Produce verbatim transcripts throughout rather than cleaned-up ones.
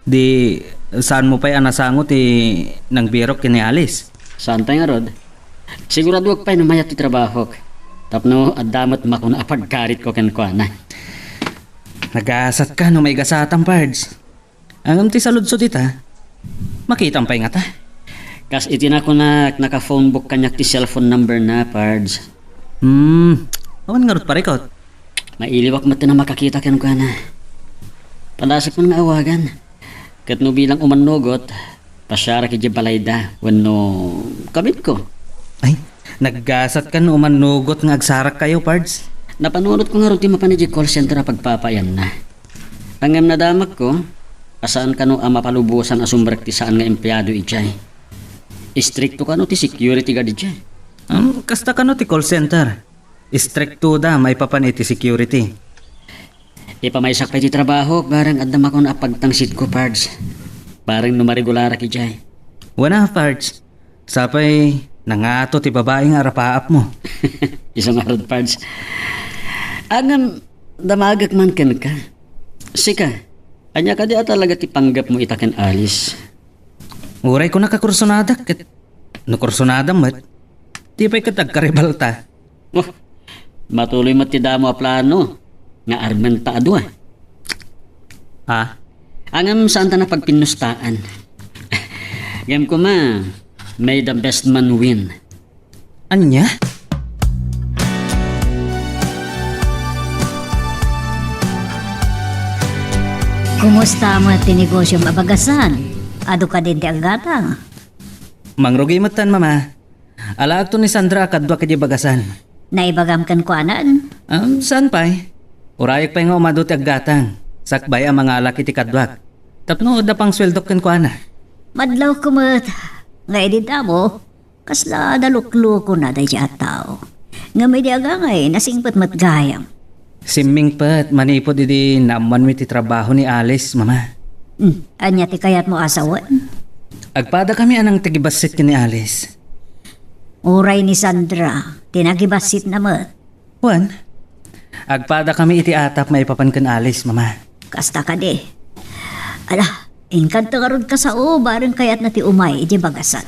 Di, saanmo pay a nasango ti nangbirok ken ni Alice? Saan pay ngarud. Siguradoek pay no mayat ti trabahok. Tapno adda met makuna a paggaritko kenkuana. Nagasatka no maigasatam, Pards. Ngem ti saludsod ita, makitam pay ngata? Kas iti nakunak, naka-phone book kaniak ti cellphone number na, Pards. Hmm, awan ngarud parikot. Mailiwak met ti makakita kenkuana. Padasek man nga awagan. Ket no bilang umannugot, pasiarak idiay balayda wenno kabitko. Ay, naggasatkan no umannugot nga agsarakkayo, Pards. Napanunotko ngarud ti mapan idiay call center a pagpapaayanna. Ngem nadamakko a saan kano a mapalubosan a sumrek ti saan nga empleyado idiay. Istrikto kano ti security guard idiay. Hmm, kasta kano ti call center. Istriktoda maipapan iti security. Ipamaysak pay ti trabaho, bareng adda makuna a pagtangsitko, Pards. Bareng no marigularak idiay. Wen a, Pards. Sapay nangato ti babai nga arapaapmo. Isu ngarud, Pards. Ngem, damagek man kenka. Sika, ania kadi a talaga ti panggepmo ita ken Alice? Uray kunak a kursonadak ket no kursonadam met, di pay ket agkaribalta. Oh, matuloy met ti damo a plano nga armenta a dua. Ha? Ngem saanta a pagpinnustaan. Ngem koma, may the best man win. Ania? Kumusta met ti negosiom a bagasan? Adu kadin ti aggatang? Mangrugi metten, Mama. Alaekto ni Sandra a kaduak idiay bagasan. Naibagam kenkuanan? Am, saan pay? Urayek pay nga umadu ti aggatang. Sakbay a mangalak iti kaduak. Tapno adda pangsueldok kenkuana. Madlawko met nga idi damo, kasla naluklukona daydiay a tao. Ngem idi agangay, nasingpet met gayam. Simmingpet manipud idi naammoanmi ti trabaho ni Alice, Mama. Hmm, ania ti kayatmo a sawen? Agpadakami a nangtagibassit ken ni Alice. Uray ni Sandra ti nagibassitna met. Wen, agpadakami iti atap maipapan ken Alice, Mama. Kasta kadi. Ala, inkanto ngarud kasao, bareng kayatna ti umay idiay bagasan.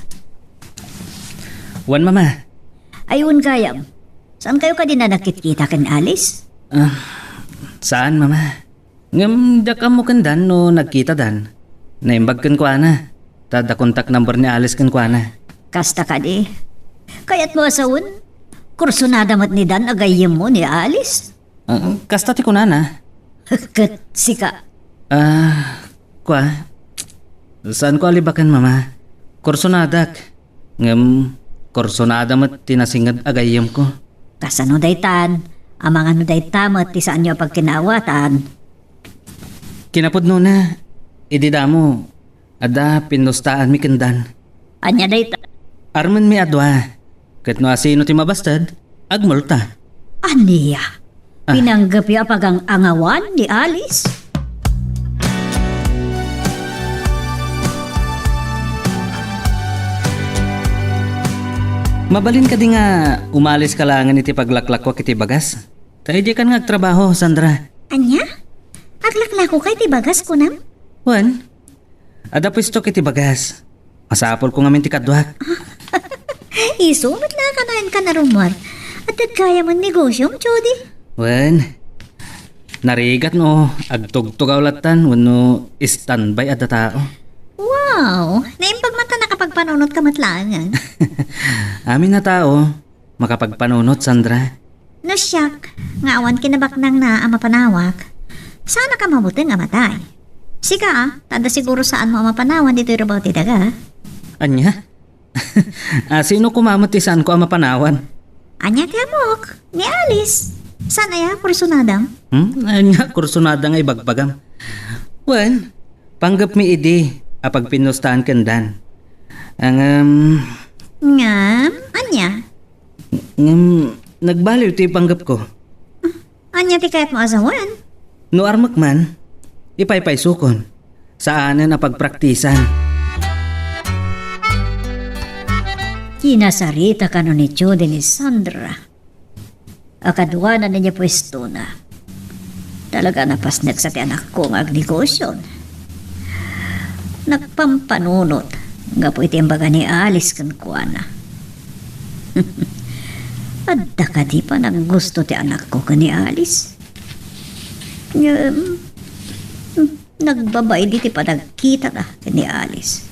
Wen, Mama. Ay, wen gayam. Saankayo kadi a nagkitkita ken Alice? Ah, saan, Mama. Ngem diak ammo kendan no nagkitadan. Naimbag kenkuana, ta adda contact number ni Alice kenkuana. Kasta kadi. Kayatmo a sawen, kursonada met ni Dan a gayyemmo ni Alice? Ah, kasta ti kunana. Ket sika? Ah, kua, saanko a libaken, Mama. Kursonadak. Ngem, kursonada met ti nasinged a gayyemko. Kasano daytan? Amangan no dayta met ti saanyo a pagkinaawatan. Kinapudnona, idi damo, adda pinnustaanmi ken Dan. Ania dayta? Armenmi a dua. Ket no asino ti mabasted, agmulta. Ania? Ah. Pinanggepyo a pagang-angawan ni Alice? Mabalin kadi nga umaliska laengen iti paglaklakuak iti bagas? Ta idiakan nga agtrabaho, Sandra. Ania? Aglaklakoka iti bagas, kunam? Wen, adda puestok iti bagas. Masapulko ngamin ti kaduak. Isu met la a kanayon ka narummuar. Adda gayam a negosiom, Jody. Wen, narigat no agtugtugaw lattan wenno standby adda tao. Wow! Naimbag man ta nakapagpanunotka met laengen. Amin a tao, makapagpanunot, Sandra. No siak, nga awan kinabaknangna a mapanawak, saanak a mabuteng a matay. Sika, a, ta adda siguro saanmo a mapanawan ditoy rubaw ti daga. Ania? Ah, sino koma met ti saanko a mapanawan? Ania ti ammok? Ni Alice. Saan aya, kursonadam? Hmm? Ania, kursonada nga ibagbagam? Wen, panggepmi idi a pagpinnustaan ken Dan. Ngem, ngem, ania? Ngem, nagbaliw ti panggepko. Ania ti kayatmo a sawen? No armek man, ipaypaysukon. Saanen a pagpraktisan. Kinasarita kano ni Jody ni Sandra a kaduana idiay puestona. Talaga a napasneksa ti anakko nga agnegosion. nagpampanunot gapu iti imbaga ni Alice kenkuana. Adda kadi panaggusto ti anakko ken ni Alice? Ngem, nagbabain iti panagkitana ken ni Alice.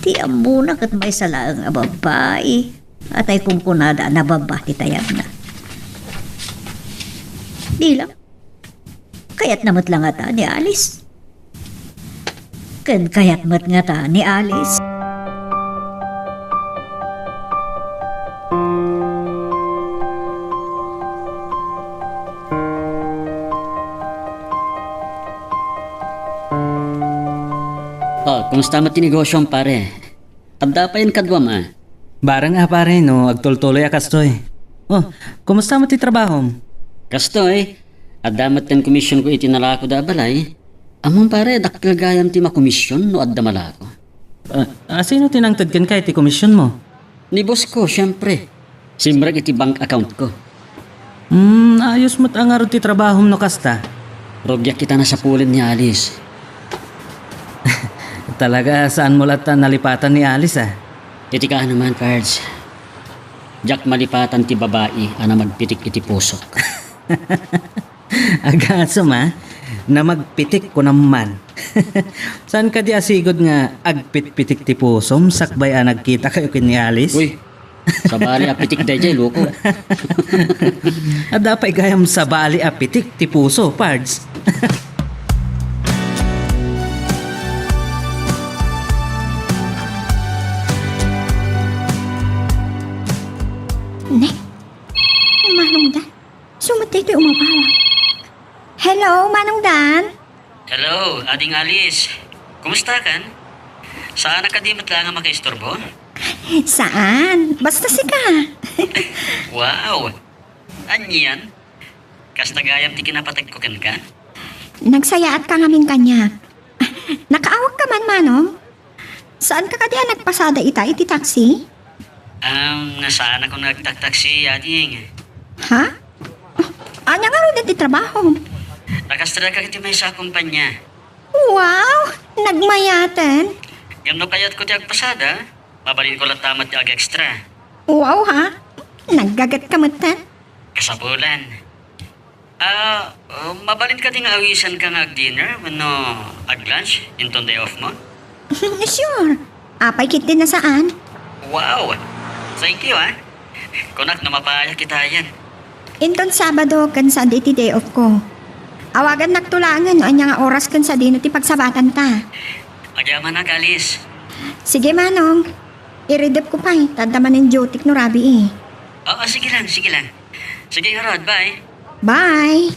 Ti ammona ket maysa laeng a babbai, a tay kunkunada a nababa ti tayabna. Di lang. Kayatna met la ngata ni Alice? Ken kayat met ngata ni Alice? Oh, kumusta met ti negosyo, pare? Adda pay kaduam, a? Bareng a, pare, no agtultuloy a kastoy. Oh, kumusta met ti trabahom? Kastoy, adda met ten commission ko iti nalako da a balay. Ammom, pare, dakkel gayam ti makomision no adda malako. Ah, a, sino ti nangted kenka iti komisionmo? Ni boss ko, siempre. Simrek iti bank account ko. Hmm, ayos met a ngarud ti trabahom no kasta. Rugiak ita nasapulen ni Alice. Talaga, saanmo latta nalipatan ni Alice, a? Iti kaano man, Pards. Diak malipatan ti babai a namagpitik iti pusok. Agasem, a? Namagpitik, kunam man. Saan kadi a sigud nga agpitpitik ti pusom sakbay a nagkitakayo ken ni Alice? Uy, sabali a pitik daydiay, loko. Adda pay gayam sabali a pitik ti puso, Pards. Ne? Manong Dan? Sumat daytoy umawawag. Hello, Manong Dan? Hello, Ading Alice. Kumusta kan? Saan a kadi met la nga makaisturbo? Saan? Basta sika. Wow! Anian? Kasta gayam ti kinapateg ko kenka? Nagsayaatka ngamin kaniak. Nakaawagka man, Manong? Saan ka kadi a nagpasada ita iti taxi? Um, nasaanakon nga agtaktaksi, Ading. Ha? Ania ngaruden ti trabahom? Nakastraka iti maysa a kumpanya. Wow! Nagmayaten? Ngem no kayatko ti agpasada, mabalinko latta met ti ag-extra. Wow, ha? Naggagetka metten? Kasapulan. Ah, uh, mabalin kadi nga awisanka nga ag-dinner wenno ag-lunch inton day off mo? Sure. Apay ketdi a saan? Wow! Thank you, ah. Kunak no mapaayakitayen. Inton Sabado ken Sunday ti day off ko. Awagannakto laengen no ania nga oras ken sadino ti pagsabatanta. Agyamanak, Alice. Sige, Manong. Iridep ko pay, ta adda manen duty-k no rabii. Oo, sige lang, sige lang. Sige ngarud, bye. Bye.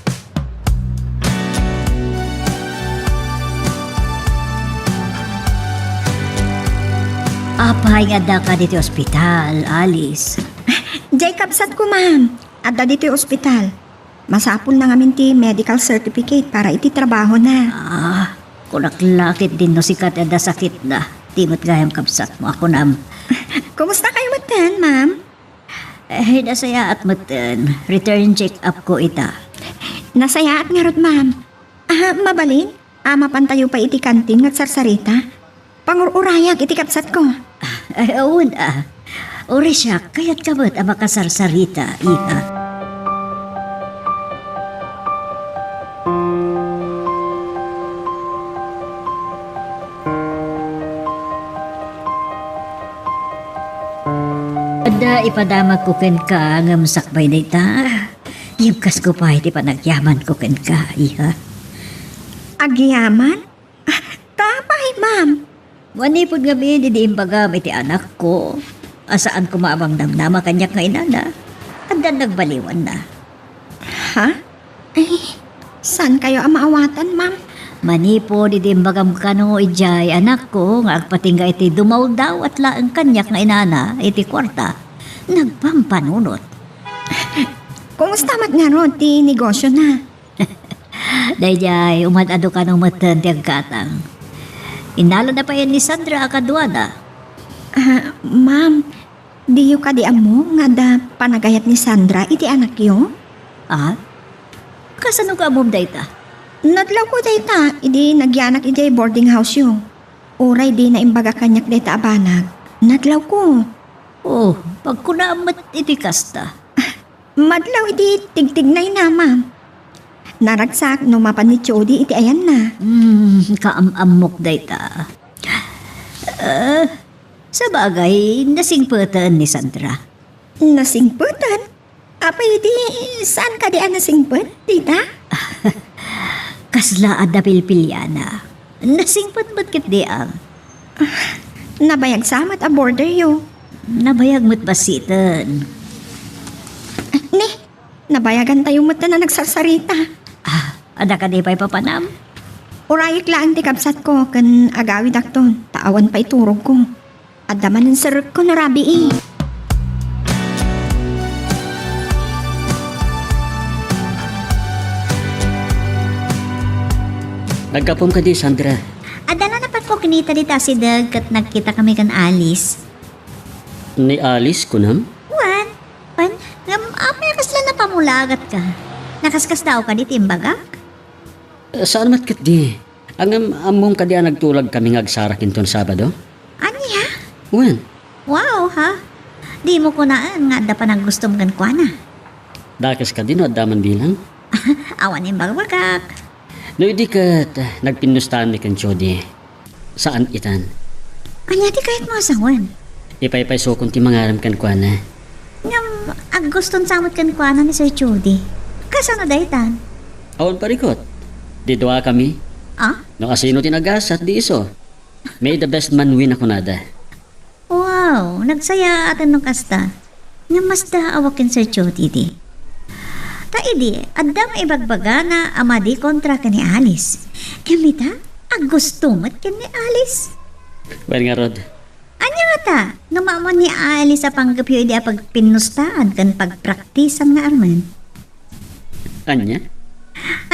Apay nga addaka ditoy ospital, Alice? Diay kabsatko, ma'am. Adda ditoy ospital. Masapulna ngamin ti medical certificate para iti trabahona. Ah, kunak la ketdin no sika ti adda sakitna. Di met gayam kabsatmo a kunam. Kumusta kayo metten, ma'am? Eh, nasayaat metten. Return check-up ko ita. Nasayaat ngarud, ma'am. Ah, mabalin? Ah, mapantayo pay iti kantin nga agsarsarita? Pangur-urayak iti kabsatko. Ay, awan, ah. Uray siak, kayatka met a makasarsarita, iha. Adda ipadamagko kenka, ngem sakbay dayta, yebkasko pay ti panagyamanko kenka, iha. Agyaman? Ah, ta apay, ma'am? Manipud ngamin idi imbagam iti anakko a saan koma a mangdamdama kaniak nga inana, addan nagbaliwanna. Ha? Ay, saan kayo a maawatan, ma'am? Manipud idi imbagam kano idiay anakko nga agpatingga iti dumawdawat laeng kaniak nga inana iti kuarta, nagpampanunot. Kumusta met ngarud ti negosyona? Daydiay, umad-adu kano metten ti agkatang. Innalada pay ni Sandra a kaduada. Ah, ma'am, diyo kadi ammo nga adda panagayat ni Sandra iti anakyo? Ah? Kasano nga ammom dayta? Nadlawko dayta idi nagyanak idiay boarding house-yo. Uray dina imbaga kaniak dayta a banag, nadlawko. Oh, pagkunaam met iti kasta. Madlaw iti tigtignayna, ma'am. Naragsak no mapan ni Jody iti ayanna. Hmm, kaam-ammok dayta. Ah, sabagay, nasingpeten ni Sandra. Nasingpeten? Apay, di saan kadi a nasingpet, tita? Kasla adda pilpiliana. Nasingpet met ketdi a. Ah, nabayag sa met a border yo. Nabayag met bassiten. Ne, nabayagan tayo met na nagsarsarita. Ah, adda kadi pay papanam? Urayek laeng ti kabsatko ken agawidakton, ta awan pay turogko. Adda manen serrekko no rabii. Naggapum kadi, Sandra? Adda la napatko kinita dita asideg ket nagkitakami ken Alice. Ni Alice, kunam? Wen, wen, ngem apay a kasla napamulagatka? Nakaskasdaaw kadi ti imbagak? Eh, saan met ketdi. Ngem ammom kadi a nagtulagkami nga agsarak inton Sabado? Ania? Wen. Wow, ha? Dimo kunaen nga adda panaggustom kenkuana. Dakes kadi no adda man bilang? Awan imbagbagak. No idi ket, eh, nagpinnustaanmi ken Jody. Saan itan. Ania ti kayatmo a sawen? Ipaypaysokon ti mangarem kenkuana. Ngem, agguston sa met kenkuana ni Sir Jody. Kasano daytan? Awan parikut. Di duakami. Ah? No asino ti nagasat, di isu. May the best man win a kunada. Wow, nagsayaaten no kasta. Nga masdaawak ken Sir Jody di. Ta idi, adda maibagbagana a madi kontra ken ni Alice. Ngem ita, aggusto met ken ni Alice. Wen ngarud. Ania ngata, no maammuan ni Alice a panggepyo idi a pagpinnustaan ken pagpraktisan nga armen? Ania?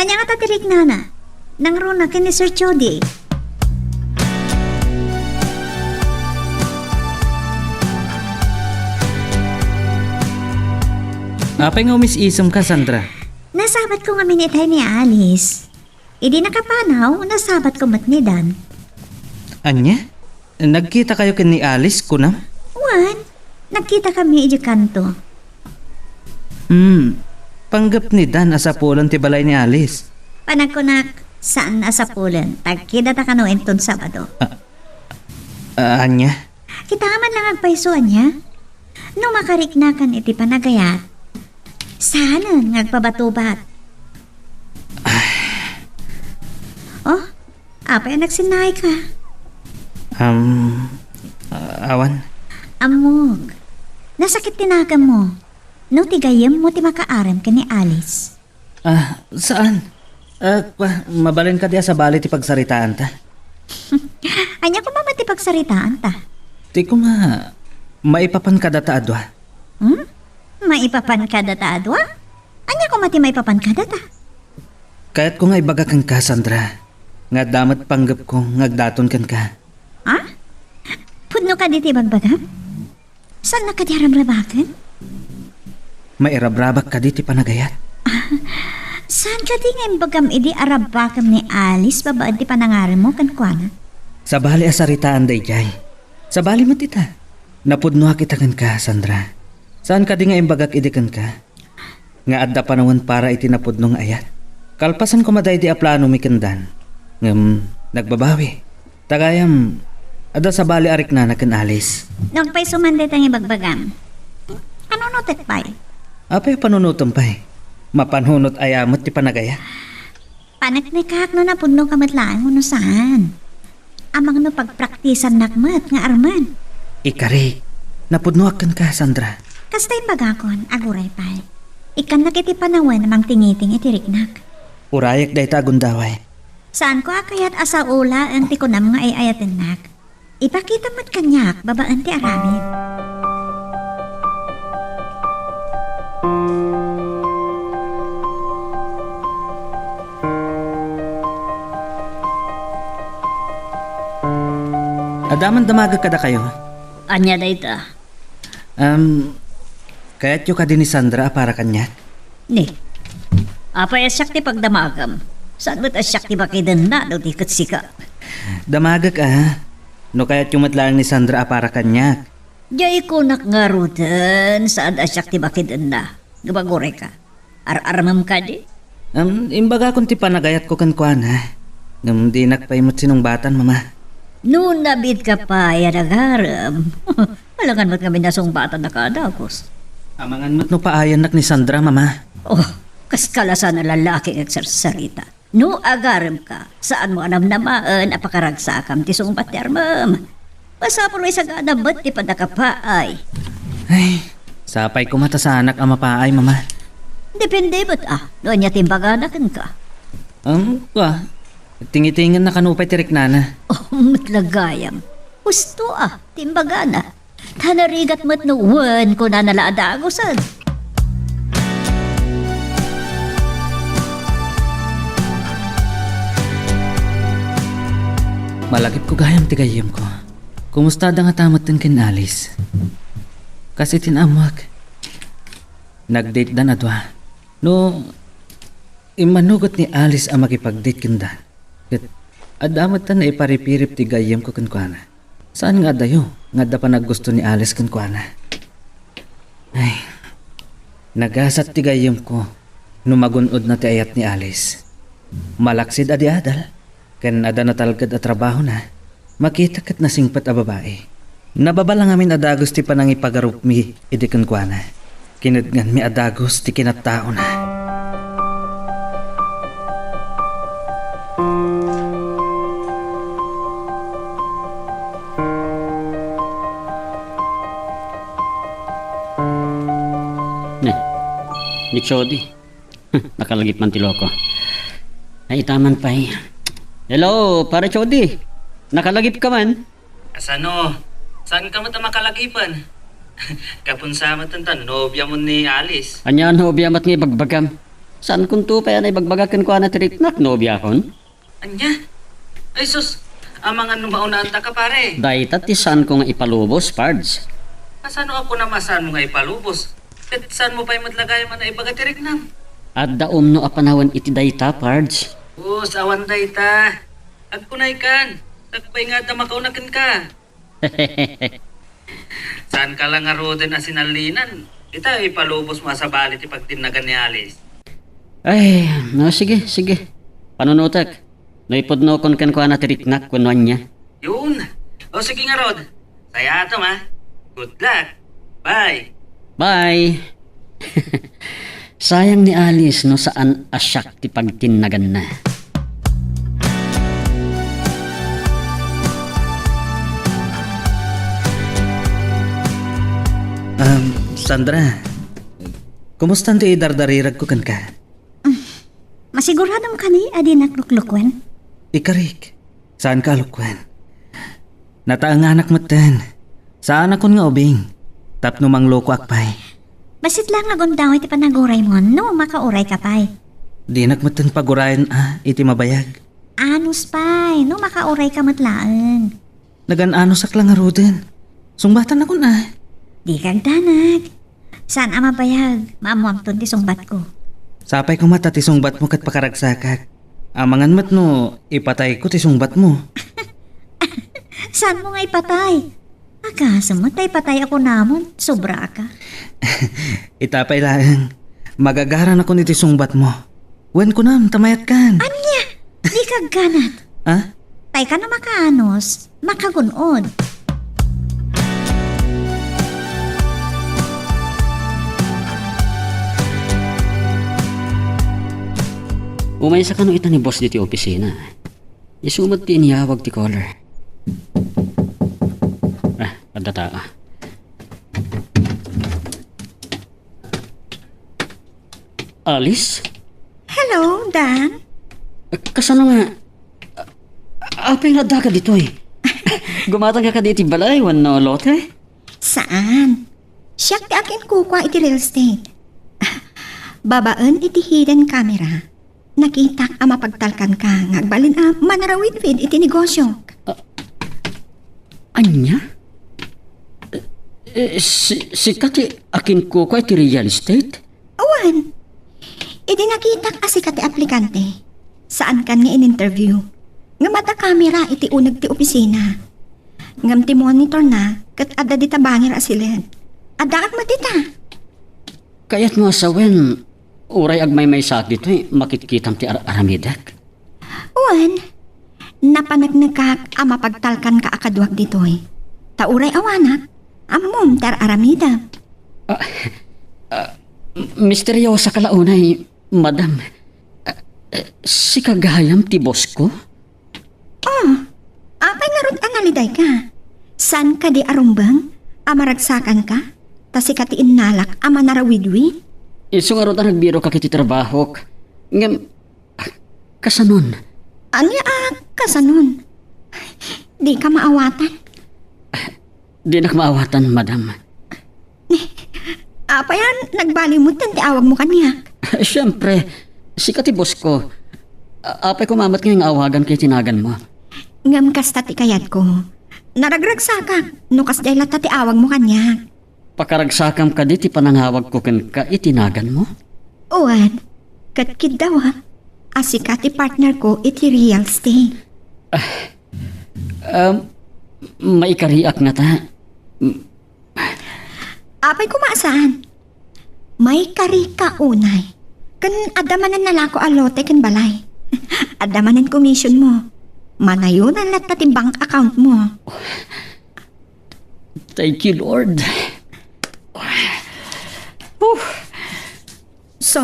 Ania ngata ti riknana? Nangruna ken ni Sir Jody. Apay nga umis-isemka, Sandra? Nasabatko ngamin itay ni Alice. Idi nakapanaw, nasabatko met ni Dan. Ania? Nagkitakayo ken ni Alice, kunam? Wen, nagkitakami idiay kanto. Hmm, panggep ni Dan a sapulen ti balay ni Alice. Panagkunak, saan a sapulen. Tagkidata kano inton Sabado. Ah, ah, ania? Kita man lang agpayso, ania? No makariknakan iti panagayat, saanen nga agpabatubat. Oh, apay a nagsinnaayka? Um, ah, awan. Ammok. Nasakit ti nakemmo. No ti gayyemmo ti makaarem ken ni Alice. Ah, saan? Ah, kwa, mabalin kadi a sabali ti pagsaritaanta? Ania koma met ti pagsaritaanta? Ti koma, maipapan kadata a dua. Hmm? Maipapan kadata a dua? Ania koma ti maipapan kadata? Kayatko nga ibaga kenka, Sandra, nga adda met panggepko nga agdaton kenka. Ha? Pudno kadi ti ibagbagam? Saannak kadi a rabrabaken? Mairabrabak kadi ti panagayat? Ah, saan kadi nga imbagam idi a rabbakem ni Alice babaen ti panangaremmo kenkuana? Sabali a saritaan daydiay. Sabali met ita. Napudnoak ita kenka, Sandra. Saan kadi nga imbagak idi kenka nga adda panawen para iti napudno nga ayat? Kalpasan koma daydi a planomi ken Dan, ngem nagbabawi. Ta gayam, adda sabali a riknana ken Alice. No agpayso man dayta nga ibagbagam, panunotek pay. Apay a panunotem pay? Mapanunot aya met ti panagayat? Paneknekak no napudnoka met laeng wenno saan. Amangan no pagpraktisannak met nga armen. Ikarik, napudnoak kenka, Sandra. Kasta imbagakon, aguray pay. Ikkannak iti panawen a mangtingiting iti riknak. Urayek dayta a gundaway. Saanko a kayat a sao laeng ti kunam nga ay-ayatennak. Ipakitam met kaniak babaen ti aramid. Adda man damagek kadakayo. Ania dayta? Em, kayatyo kadi ni Sandra a para kaniak? Ni, apay a siak ti pagdamagem? Saan met a siak ti bakidenna no di ket sika? Damagek a, No kayatyo met laeng ni Sandra a para kaniak. Diay kunak ngaruden, saan a siak ti makidenna. Ngem agurayka. Ar-armem kadi? Em, imbagakon ti panagayatko kenkuana. Ngem dinak pay met sinungbatan, Mama. No nabiit ka pay a nagarem, alangan met ngamin a sungbatan a kadagus. Amangan met no paayannak ni Sandra, Mama. Oh, kas kalasan a lalaki nga agsarsarita. No agarem ka, saanmo a namnamaen a pakaragsakam ti sungbat ti armem. Masapul a isagana met ti pannakapaay. Ay, sapay koma ta saanak a mapaay, Mama. Depende met a, no ania ti imbagana kenka. Ang, kua, tingitingan na kano pay ti riknana. Oh, met la gayam. Husto a, ti imbagana. Ta narigat met no wen, kunana la a dagusen. Malagipko gayam ti gayyemko. Kumusta da ngata metten ken Alice? Kas iti naammoak, nag-date dan a dua. No, immanugot ni Alice a makipag-date kenda. Ket adda metten naiparipirip ti gayyemko kenkuana. Saan nga adayo nga adda panaggusto ni Alice kenkuana. Ay, nagasat ti gayyemko no magun-odna ti ayat ni Alice. Malaksid a di adal, ken adda natalged a trabahona, makita ket nasingpet a babai. Nababala ngamin a dagus ti panangipagarupmi idi kenkuana. Kinednganmi a dagus ti kinattaona. Ne, ni Chody. Nakalagip man ti loko. Ay, ita man pay. Hello, Pare Chody. Nakalagip ka man? Asano? Saan ka met a makalagipen? Kapunsa met ta nobia mo ni Alice. Ania nobia met nga ibagbagam? Saan kunto pay a naibagbaga kenkuana ti riknak, nobiakon? Ania? Ay sus, amangan no maunaan ta ka, pare. Dayta ti saanko nga ipalubos, Pards. Asano a kunam a saanmo nga ipalubos? Ket saanmo pay met la gayam a naibaga ti riknam? Adda umno a panawen iti dayta, Pards. Sus, awan dayta. Agkunay kan, sakbay nga adda makauna kenka. Saan ka la ngaruden a sinallinan? Ita, ipalubos mo a sabali ti pagtinnagan ni Alice. Ay, no, sige, sige. Panunotek. No ipudnokon kenkuana ti riknak wenno ania. Yun. O, sige ngarud. Sayaat, ha? Good luck. Bye. Bye. Sayang ni Alice no saan a siak ti pagtinnaganna. Um, Sandra, kumusta ti dardariragko kenka? Masiguradom kadi a dinak luklukuen? Ikarik, saanka a luklukuen. Nataenganak metten. Saanakon nga ubing tapno manglukoak pay. Bassit la nga gundaway ti panaguraymo no makaurayka pay. Dinak metten pagurayen a iti mabayag. Anus pay, no makaurayka met laeng. Nagan-anusak la ngaruden. Sungbatannakon a. Dika agdanag. Saan a mabayag, maammoamton ti sungbatko. Sapay koma ta ti sungbatmo ket pakaragsakak. Amangan met no ipatayko ti sungbatmo. Saanmo nga ipatay? Agasem met ta ipatay a kunamon, sobraka. Ita pay laeng, magagaranakon iti sungbatmo. Wen kunam, ta mayatkan. Ania? Dika agganat. Ha? Tay kano makaanus, makagun-od. Umaysa kano ita ni boss ditoy opisina. Isu met ti inyawag ti caller. Ah, adda tao. Alice? Hello, Dan. Kasano nga, a-, apay nga addaka ditoy? Gumatangka kadi iti balay wenno lote? Saan. Siak ti akinkukua iti real estate. Babaen iti hidden camera, nakitak a mapagtalkanka nga agbalin a manarawidwid iti negosio. Ah, ania? Eh, eh, si-, sika ti akinkukua iti real estate? Awan. Idi nakitak a sika ti aplikante, saankan nga in-interview. Ngem adda kamera iti uneg ti opisina. Ngem ti monitorna, ket adda dita bangir a siled. Addaak met dita. Kayatmo a sawen, uray agmaymaysaak ditoy, makitkitam ti ar-aramidek? Wen, napaneknekak a mapagtalkanka a kaduak ditoy. Ta uray awanak, ammom ti ar-aramidek. Ah, ah, misteriosa ka la unay, madam. Ah, eh, sika gayam ti boss ko? Oh, apay ngarud a nalidayka? Saan kadi a rumbeng a maragsakanka? Ta sika ti innalak a manarawidwid? Isu ngarud a nagbiroka iti trabahok. Ngem, kasanon? Ania a kasanon? Dika maawatan? Dinak maawatan, madam. Apay a nagbalin met ti awagmo kaniak? Siempre, sika ti boss ko. A-, apay koma met nga awaganka iti naganmo? Ngem kasta ti kayatko. Naragragsakak no kasdiay latta ti awagmo kaniak. Pakaragsakam kadi ti panangawagko kenka iti naganmo? Wen, ket kiddaw a sika ti partner ko iti real estate. Ah, um, maikariak ngata. Apay koma a saan? Maikarika unay. Ken adda manen nalako a lote ken balay. Adda manen commission mo. Manayonan latta ti bank account mo. Thank you, Lord. Whew. So,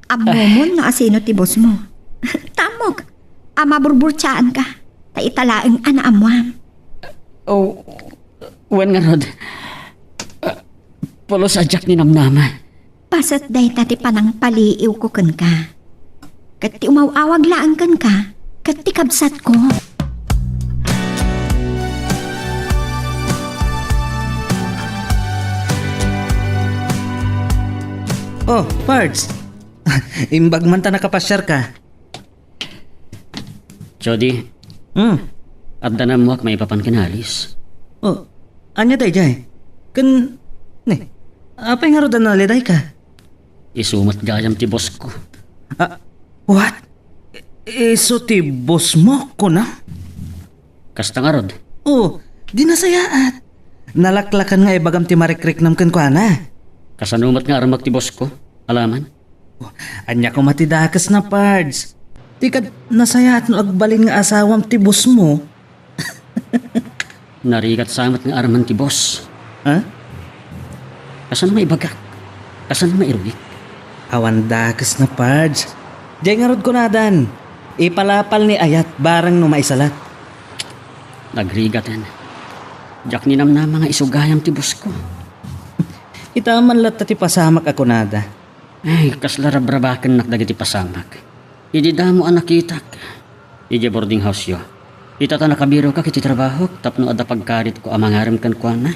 ammomon no asino ti boss mo? Tammok a maburburtiaanka. Ta ita laeng a naammoam. Oh, wen ngarud. Ah, pulos a diak ninamnama. Paset dayta ti panangpaliiwko kenka. Ket ti umaw-awag laeng kenka, ket ti kabsatko. Oh, Pards. Imbag man ta nakapasiarka. Jody, Hmm. Adda naammoak maipapan ken Alice. Oh, ania daydiay? Ken, ne, apay ngarud a nalidayka? Isu met gayam ti boss ko. Ah, what? I-, isu ti boss mo, kuna? Kasta ngarud? Oh, di nasayaat. Nalaklakan nga ibagam ti marikriknam kenkuana. Kasano met nga armek ti boss ko? Alaman? Oh, ania koma ti dakesna, Pards? Ti kad nasayaat no agbalin nga asawam ti boss mo? Narigat sa met nga armen ti boss. Ha? Kasano nga ibagak? Kasano nga irugik? Awan dakesna, Pards. Diay ngarud kunadan, ipalapal ni ayat barang no maisalat. Nagrigaten. Diak ninamnama nga isu gayam ti boss ko. Ita man latta ti pasamak a kunada. Ay, kasla rabrabakennak dagiti pasamak. Idi damo a nakitak idiay boarding house-yo, ita ta nakabirokak iti trabahok tapno adda pagkaritko a mangarem kenkuana.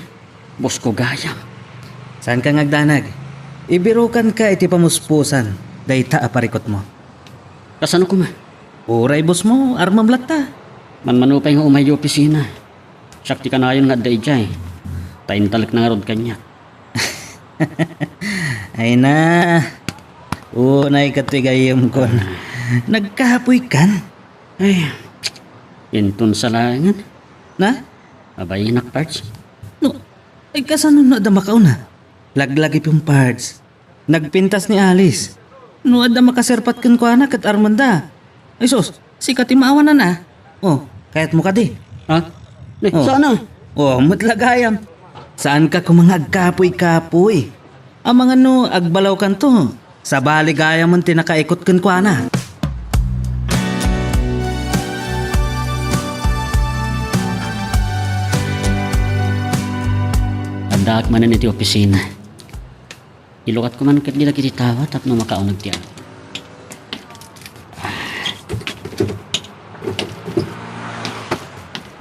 Boss ko gayam. Saanka nga agdanag. Ibirokanka iti pamuspusan dayta a parikutmo. Kasano koma? Uray boss mo, armem latta. Manmano pay nga umay opisina. Siak ti kanayon nga adda idiay. Ta intalekna ngarud kaniak. Ay na. Unay ket ti gayyemkon. Nagkapuykan? Ay, inton sa laengen. Na? Abayenak, Pards. No, ay kasano no adda makauna? Laglagipem, Pards. Nagpintas ni Alice. No adda makaserpat kenkuana ket armenda. Ay sus, sika ti maawanan a. Oh, kayatmo kadi? Ha? Ne, Oh. Saan a? Oh, met la gayam. Saanka koma nga agkapuy-kapuy? Amangan no agbalawkanto, sabali gayamen ti nakaikot kenkuana. Addaak manen iti opisina. Ilukatko man ketdi dagiti tawa tapno makauneg ti amin.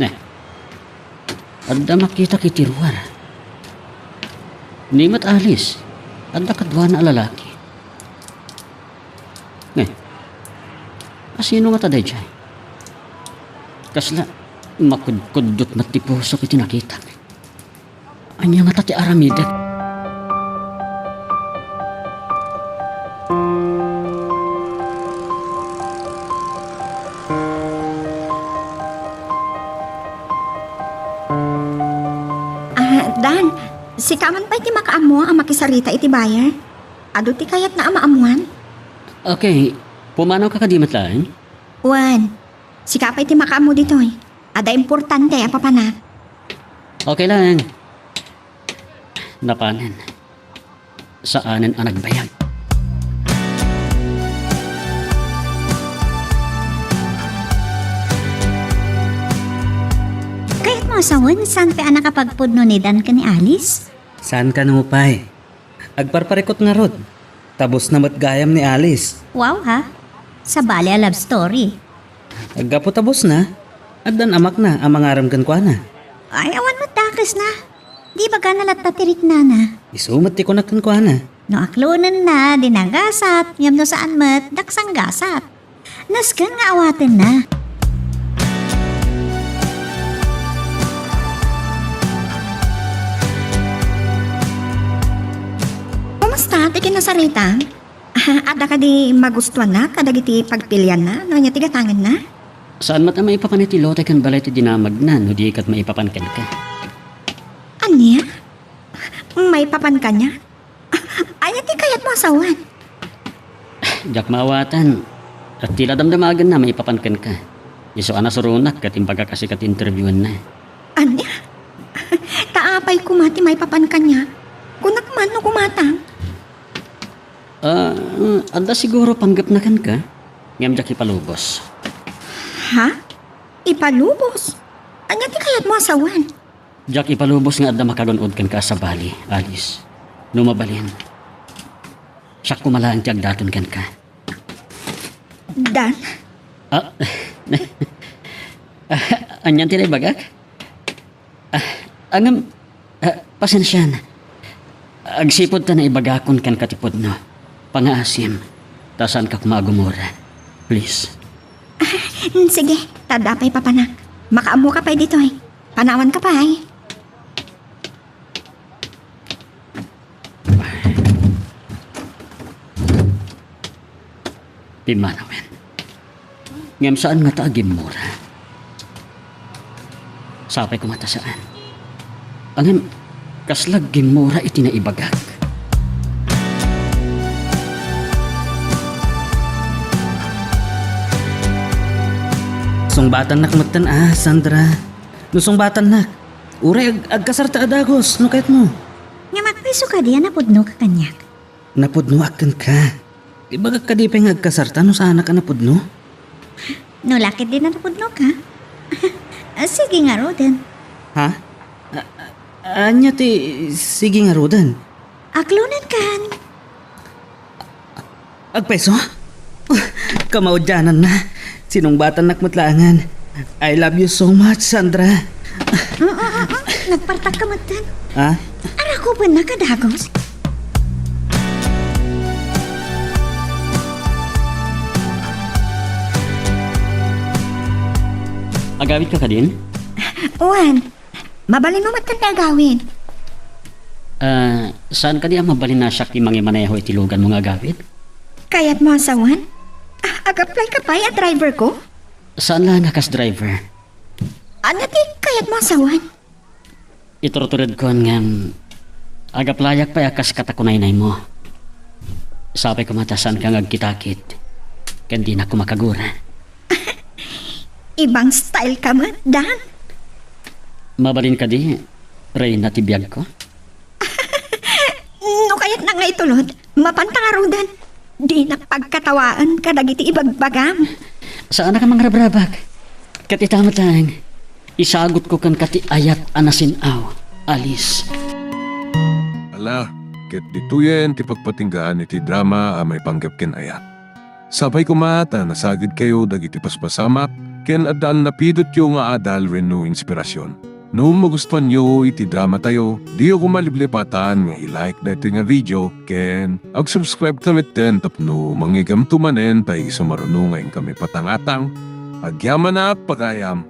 Ne, adda makitak iti ruar. Ni met Alice, adda kaduana a lalaki. Ne, asino ngata daydiay? Kasla, makudkuddot met ti pusok iti nakitak. Ania ngata ti aramidek? Sika man pay ti makaammo a makisarita iti buyer? Adu ti kayatna a maammuan? Okay, pumanawka kadi met laeng? Wen, sika pay ti makaammo ditoy. Adda importante a papanak. Okay laeng. Napanen. Saanen a nagbayag. Kayatmo a sawen, saan pay a nakapagpudno ni Dan ken ni Alice? Saan kano pay? Agparparikut ngarud. Tabusna met gayam ni Alice. Wow, ha? Sabali a love story. Aggapu tabusna, addan amakna a mangarem kenkuana. Ay, awan met dakesna. Di ibagana latta ti riknana. Isu met ti kunak kenkuana. No aklonenna, di nagasat, ngem no saan met, daksang gasat. Nasken nga awatenna. Kumusta ti kinasarita? Adda kadi magustuanna kadagiti pagpilianna no ania ti gatangenna? Saan met a maipapan iti lote ken balay ti dinamagna no di ket maipapan kenka. Ania? Maipapan kaniak? Ania ti kayatmo a sawen? Diak maawatan. Ti la damdamagenna maipapan kenka. Isu a nasuronak ket imbagak a sika ti interviewenna. Ania? Ta apay koma ti maipapan kaniak? Kunak man no kumatang. Ah, adda siguro panggepna kenka, ngem diak ipalubos. Ha? Ipalubos? Ania ti kayatmo a sawen? Diak ipalubos nga adda makagun-od kenka a sabali, Alice. No mabalin, siak koma laeng ti agdaton kenka. Dan? Ah, anian ti naibagak? Ah, ngem, ah, pasensian. Agsipud ta naibagakon kenka ti pudno. Pangaasim, ta saanka koma a gumura. Please. Ah, sige, ta adda pay papanak. Makaammoka pay ditoy. Panawanka pay. Pimmanawen. Ngem saan ngata a gimmura. Sapay koma ta saan. Ngem, kasla gimmura iti naibagak. Sungbatannak metten a, Sandra. No sungbatannak, uray ag-, agkasarta a dagus, no kayatmo. Ngem apay isu kadi a napudnoka kaniak? Napudnoak kenka. Ibagak kadi pay nga agkasarta no saanak a napudno? No la ketdi a napudnoka? Ah, sige ngaruden. Ha? A-, a-, ania ti sige ngaruden? Aklonenkan. Agpayso? Kamaudiananna. Sinungbatannak met laengen. I love you so much, Sandra. Mm, mm, mm, mm. Nagpartakka metten. Ha? Arakupennak a dagus. Agawidka kadin? Wen, mabalinmo met ti agawid. Ah, saan kadi a mabalin a siak ti mangimaneho iti luganmo nga agawid? Kayatmo a sawen? Ah, ag-apply ka pay a driver ko? Saan la nga kas driver. Ania ti kayatmo a sawen? Iturturedkon ngem ag-applyak pay a kas katakunaynaymo. Sapay koma ta saanka nga agkitakit ken dinak koma kagura. Ibang style ka met, Dan. Mabalin kadi, reyna ti biagko? No kayatna nga itulod, mapanta ngaruden. Dinak pagkatawaen kadagiti ibagbagam. Saanak a mangrabrabak. Ket ita met laeng, isagutko kenka ti ayat a nasin-aw, Alice. Ala, ket ditoyen ti pagpatinggaan iti drama a maipanggep ken ayat. Sapay koma ta nasagidkayo dagiti paspasamak ken adda a napidotyo nga adal wenno inspirasyon. No magustuanyo iti dramatayo, diyo koma liplipatan nga i-like daytoy nga video ken ag-subscribe ta metten tapno mangngeggamto manen ta isu maruno nga inkami patangatang. Agyamanak pagayam!